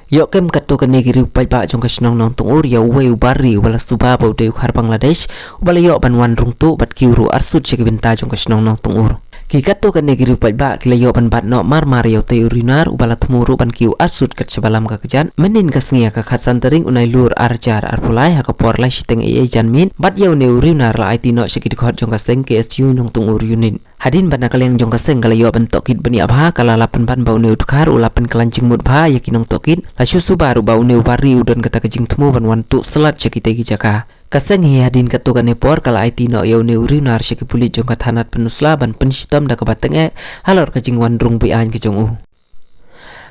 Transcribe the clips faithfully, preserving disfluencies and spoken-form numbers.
Ïoh kem katto katne ki riewpaidbah jong ka shnong Nongtyngur ïa uwei u bar ri uba la suba ba u dei u khar Bangladesh, uba la ïoh ban wan rung tuh bad kiew ruh arsut sha ki bynta jong ka shnong Nongtyngur. Ki katto katne ki riewpaidbah ki la ïoh ban bat noh mar mar ïa utei u riewnar uba la thmu ruh ban kiew arsut kat shaba lam ka kjat, mynnin ka sngi ha ka khatsan tarik u Nailur arhajar arphew lai ha ka por lai shiteng eiei janmiet, bad ïa une u riewnar la aiti noh sha ki dkhot jong ka seng K S U Nongtyngur Unit. Hadien ba na ka liang jong ka seng ka la ïoh ban tohkit bniah bha, ka la lap pynban ba une u dkhar u la pynkhlaiñ jingmut bha ïa ki nongtohkit, la shu suba ruh ba une u bar ri u don kata ka jingthmu ban wan tuh slad sha kitei ki jaka. Ka seng hi hadien katto katne por ka la aiti noh ïa une u riewnar sha ki pulit jong ka thanat Pynursla ban pynshitom da kaba tyngeh halor ka jingwan rung be-aiñ ka jong u.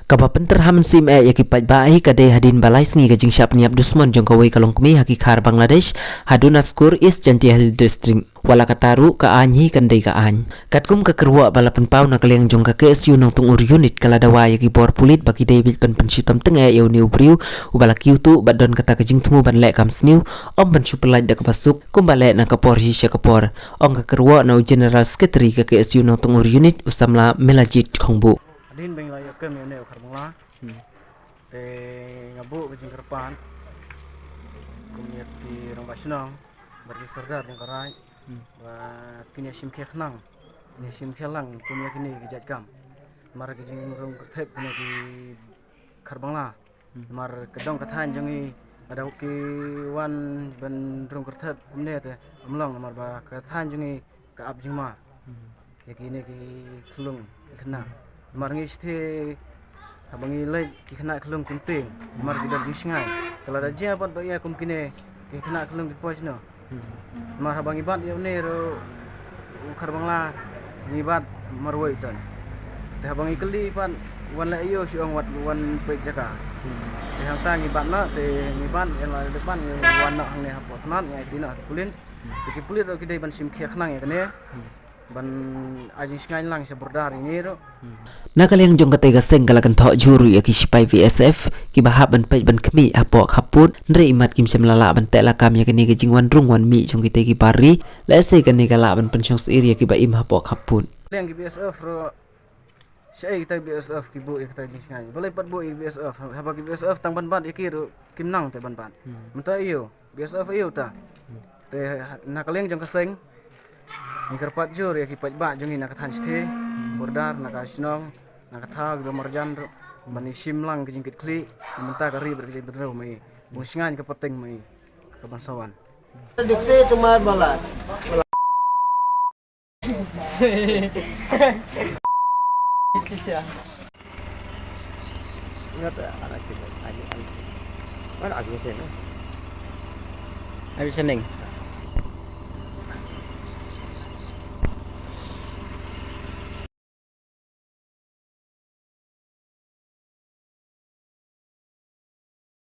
Kaba pyntrei ha mynsiem eh ïa ki paidbah hi ka dei hadien ba lai sngi ka jingshah pynïap dusmon jong kawei ka longkmie ha ki khar Bangladesh ha Duna Skur, East Jaintia Hills District. Wat la katta ruh ka aiñ hi kan dei ka aiñ. Katkum ka kyrwoh ba la pynpaw na ka liang jong ka K S U Nongtyngur Unit, ka la dawa ïa ki bor pulit ba ki dei beit ban pynshitom tyngeh ïa une u briew uba la kiew tuh bad don kata ka jingthmu ban leh kam sniew, ym ban shu pyllait da kaba suk kumba leh na ka por shisha ka por, ong ka kyrwoh na u General Secretary ka K S U Nongtyngur Unit, u samla Melajit Khongbuh. Hadien ba ngi la ïoh kem ïa une u khar Bangla, te nga buh ka jingkyrpad kum ïa ki rangbah shnong bad ki sordar jong ka raid ba kin ïa shim khia khnang, kin ïa shim khia lang kum ïa kine ki jait kam. Namar ki jingrung kyrthep kine ki khar Bangla. Namar ka dong ka thaiñ jong ngi, lada ki wan ban rung kyrthep kumne te ym long, namar ba ka thaiñ jong ngi ka ap jingma ïa kine ki khyllung ki khynnah. Namar ngi shisha haba ngi leit ki khynnah khyllung ki mteng, namar ki don jingshngaiñ. Te lada jia pat ba ïa kum kine ki khynnah khyllung ki poi shano. Namar haba ngi bat ïa une ruh u khar Bangla, ngi bat marwei ton. Te haba ngi kylli pat wan leh aïu, shu ong wat wan peit jaka. Te hangta ngi bat noh, te ngi bat, ïa la dep bat ngi wan noh hangne hapoh thnat, ngi aiti noh ha ki pulit. Te ki pulit ruh ki dei ban shim khia khnang ïa kane ban ai jingshngaiñ lang sha border ïa ngi ruh. Na ka liang jong katei ka seng ka la kynthoh jur ïa ki shipai B S F kiba hap ban peit ban khmih hapoh khappud, hynrei imat kim shym la lah ban teh lakam ïa kane ka jingwan rung wan mih jong kitei ki bar ri, lehse kane ka lah ban pynshong syier ïa kiba im hapoh khappud. Liang ki B S F ruh, shaei kita B S F ki buh ïa kita jingshngaiñ? Balei pat buh ïa B S F? Haba ki B S F tang ban bat ïa ki ruh kim nang te ban bat. Mynta aïu? B S F aïu ta? Te na ka liang jong ka seng ngi kyrpad jur ïa ki paidbah jong ngi na ka thaiñ shatei, border, na ka shnong, na ka thaw, kiba marjan ruh ban ïa shim lang ka jingkitkhlieh. Mynta ka ri bad ka jaitbynriew ma i, bun shngaiñ ka pateng ma i, ka ban sa wan. Dikse tumar bala. Abi Seneng.